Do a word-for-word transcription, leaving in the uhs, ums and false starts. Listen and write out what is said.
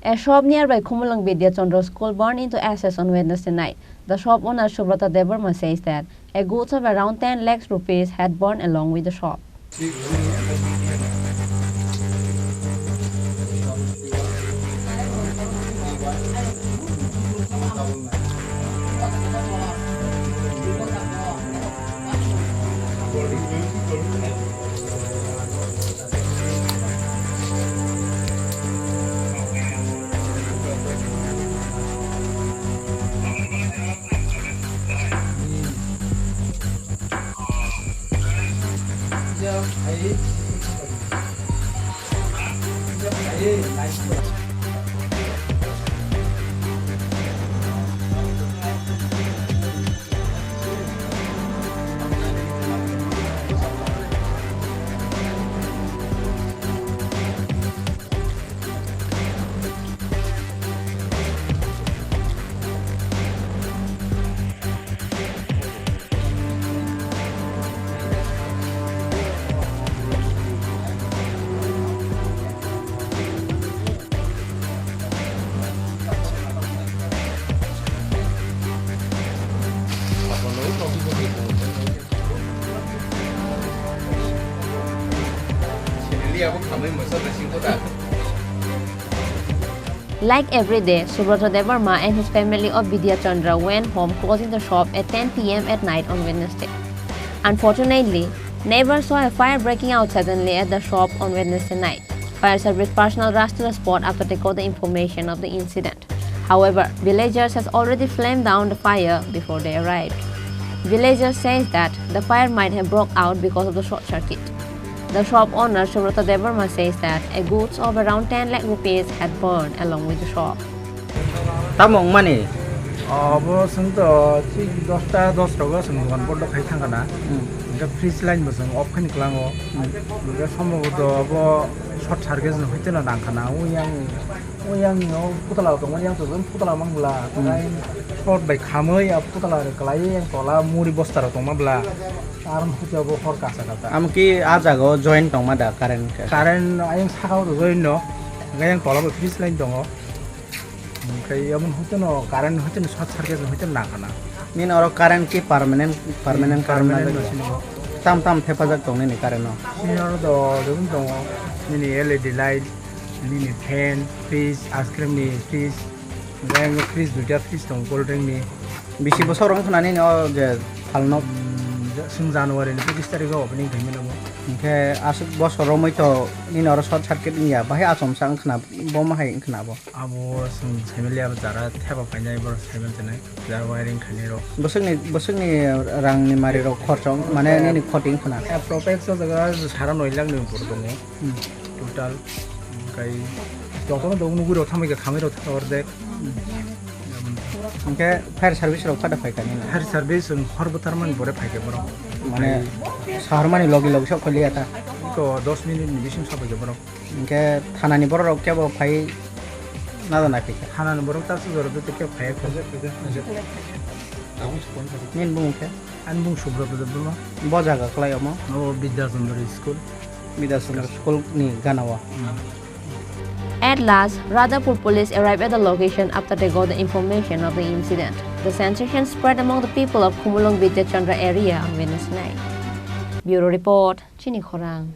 A shop nearby Khumulwng Vidya Chandra School burned into ashes on Wednesday night. The shop owner Subrata Debbarma says that a goods of around ten lakhs rupees had burned along with the shop. Like every day, Subrata Debbarma and his family of Vidya Chandra went home, closing the shop at ten P M at night on Wednesday. Unfortunately, neighbors saw a fire breaking out suddenly at the shop on Wednesday night. Fire service personnel rushed to the spot after they got the information of the incident. However, villagers has already flamed down the fire before they arrived. Villagers says that the fire might have broke out because of the short circuit. The shop owner Subrata Debbarma says that a goods of around ten lakh rupees had burned along with the shop. Tamo wngmani? Obo chwng to thik dosta dos rogo chwng dogan bondo khai thangkha na. Hmm. Hwnkhe fridge line bo chwng off khaini kwlango. Hmm. Hwnkhe somboboto obo short circuit no hwteno nangkha na. Oyang, oyang no putla tongmani yang to putla mang bwla. Hmm. Short bai khamwi a putla rok kwlaiwi yang tola muri bosta rok tongma bwla. Aron hwtwi obo hor kasa kasa. Amo ki a jaga o join tongma da current khe? Current ayang saka o join no. Hwnkhe yang tola bo fridge line tongo. Hwnkhe omo hwteno current hwteno short circuit hwteno nangkha na. Nini oro current ki permanent, permanent current na? Permanent no jagwi? Sini bo. Tam tam thepajak tong nini current no? Sini oro do jagwi tongo. Nini L E D light, nini fan, fridge, ice cream ni fridge, hwnkhe fridge duita fridge tongo cold drink ni. Bisi bosor wng khna nini o je phalno? Hmm, ja-, chwng January ni pachis tarikh o opening khaimani omo. Hwnkhe aswk bosor romwi to nini oro short circuit wngya, bahai achomsa wng khna, bo ma hai wng khna bo? Abo chwng saimaliya, abo jara theba phainai borok saiman chenai, jara wiring khainai rok. Bwswkni, bwswkni rangni mari rok khorchong, mane nini khoti wng khna? Approx o jaga sara noi lakh ni upor tongo. Hmm. Total, hwnkhe jotono dok nugwi rok thamwi kha, khamwi rok thangkha ordek. Hwnkhe fire service rok phada phaikha nini? Fire service, um, hor bwtharmani pore phaikha borok. Mane, saharmani logi logi sok phai liya ta? To dos minute ni bising sok phaikha borok. Hwnkhe thanani borok rok kebo phai nada na phikha? Thanani borok ta sujaro tei kebo phai kha. Nini bumung khe? Ani bumung Subrata Debbarma. Bo jaga kwlai omo? O Bidya Chandra School. Bidya Chandra School ni gana o. Hmm. At last, Radhapur police arrived at the location after they got the information of the incident. The sensation spread among the people of Khumulwng Vidya Chandra area on Wednesday night. Bureau report, Chini Khorang.